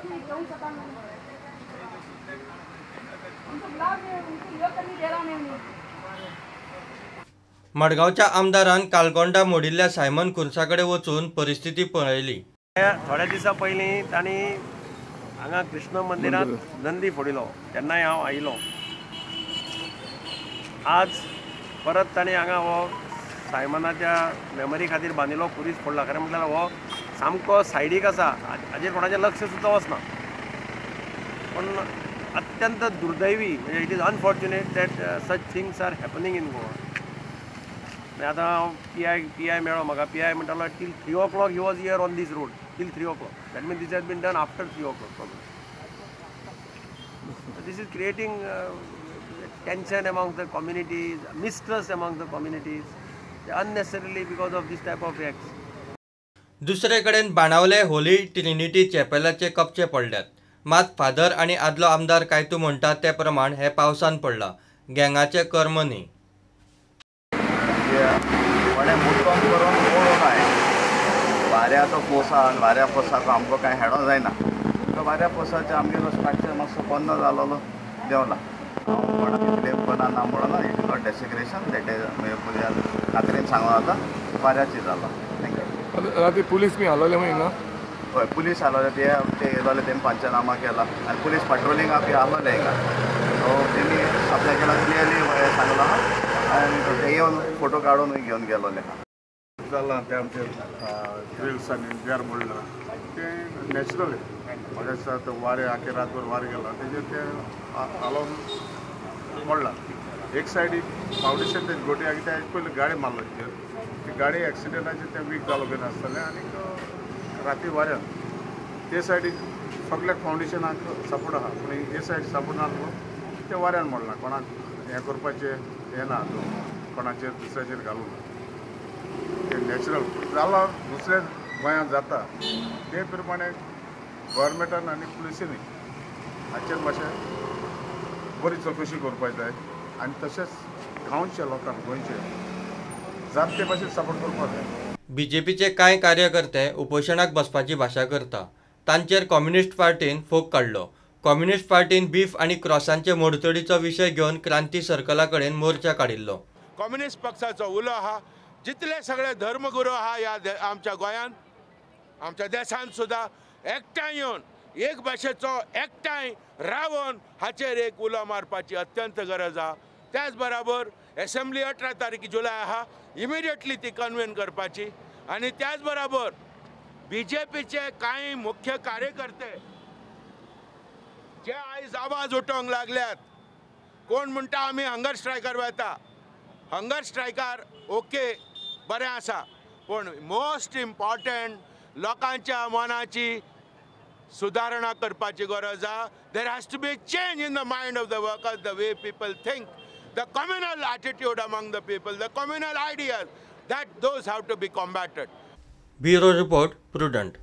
घेवंक शकना. मडगांवच्या आमदारान कालकोंडा मोडिल्ल्या सायमन खुर्सा कडेन वचून परिस्थिती पळयली. थोड्या दिसां पयलीं तांणी हांगा कृष्ण मंदिरांत नंदी फोडिलो तेन्नाय हांव आयिल्लो. आज परत तांणी हांगा हो सायमनाच्या मेमरी खातीर बांदिल्लो पुरीस फोडला. खरें म्हटल्यार हो सामको सायडीक आसा, हाजेर कोणाचें लक्ष सुद्दां वचना. पूण अत्यंत दुर्दैवी म्हणजे it is unfortunate that such things are happening in Goa. आतां हांव पी I मेळ्ळो म्हाका. पी I म्हणटालो till 3 o'clock he was here on this road till 3 o'clock. That means this has been done after 3 o'clock. This is creating tension among the communities, mistrust among the communities, unnecessarily because of this type of acts. दुसरे कडेन Benaulim Holi Trinity चॅपेलाचे कपचे पडल्यात. मात father आनी आदलो आमदार कायतू म्हणटा ते प्रमाण हे पावसान पडला, गँगाचे कर्म न्ही. मुद्दम करून मोडून आहे वाऱ्याचो फोर्स आहा आनी वाऱ्या फोर्साक आमकां कांय हेडो जायना. तो वाऱ्या फोर्साचें आमगेलो स्ट्रक्चर मातसो बंद जालोलो देंवला. हांव कोणाक ब्लेम करना ना म्हणून it is not desecration that is खात्रीन सांगूं जाता वाऱ्याची जाला. Thank you. राती पुलीस बी आलोले मागीर हिंगा? हय, पुलीस आलोले, ते येयलोले, तेमी पंचनामा केला आनी पुलीस पेट्रोलिंगाक बी आलोले हिंगा. सो तेमी आपल्या केला क्लियरली सांगलां आनी ते येवन फोटो काडून घेवन गेलोले. जालां तें आमचें ग्रिल्स आनी देर मोडलां तें नॅचरल. म्हाका दिसता तें वारें आख्खे रातभर वारें गेलां तेजेर तें हालोवन मोडलां. एक सायडीक फावंडेशन तेजे गोटयाक त्या पयलीं गाडी मारलो तेजेर, ती गाडी एक्सिडंटाचेर तें वीक जालो बीन आसतलें आनीक राती वाऱ्यान ते सायडीक सगल्याक फावंडेशनाक सपोर्ट आहा, पूण हे सायड सपोर्ट नासलो तें वाऱ्यान मोडलां. कोणाक हें करपाचें हें ना, कोणाचेर दुसऱ्याचेर घालूं ना, तें नॅचरल जालां. दुसऱ्या गोंयांत जाता ते प्रमाणे गव्हर्मेंटान आनी पुलिसांनी हाचेर मातशें बरी चवकशी करपाक जाय आनी तशेंच गांवच्या लोकांक गोंयचे जात ते भाशेन सपोर्ट करपाक जाय. बीजेपीचे कांय कार्यकर्ते उपोशणाक बसपाची भाशा करता, तांचेर कम्युनिस्ट पार्टीन फोग काडलो. कम्युनिस्ट पार्टीन बीफ आनी क्रॉसांचे मोडतडीचो विशय घेवन क्रांती सर्कला कडेन मोर्चा काडिल्लो. कम्युनिस्ट पक्षाचो उलो आहा, जितले सगळे धर्मगुरू आहा ह्या आमच्या गोंयांत आमच्या देशांत सुद्दां एकठांय येवन एक भाशेचो एकठांय रावन हाचेर एक उलो मारपाची अत्यंत गरज आहा. त्याच बराबर एसेंब्ली 18 तारीख जुलय आहा, इमिडिएटली ती कन्वेन करपाची आनी त्याच बराबर बीजेपीचे कांय मुख्य कार्यकर्ते जे आयज आवाज उठोवंक लागल्यात, कोण म्हणटा आमी हंगर स्ट्रायकार वता, हंगर स्ट्रायकार ओके बरें आसा, पूण मोस्ट इम्पॉर्टंट लोकांच्या मनाची सुदारणा करपाची गरज आहा. There has to be change in the mind of the workers, the way people think, the communal attitude among the people, the communal ideas, that those have to be combated. Bureau report, Prudent.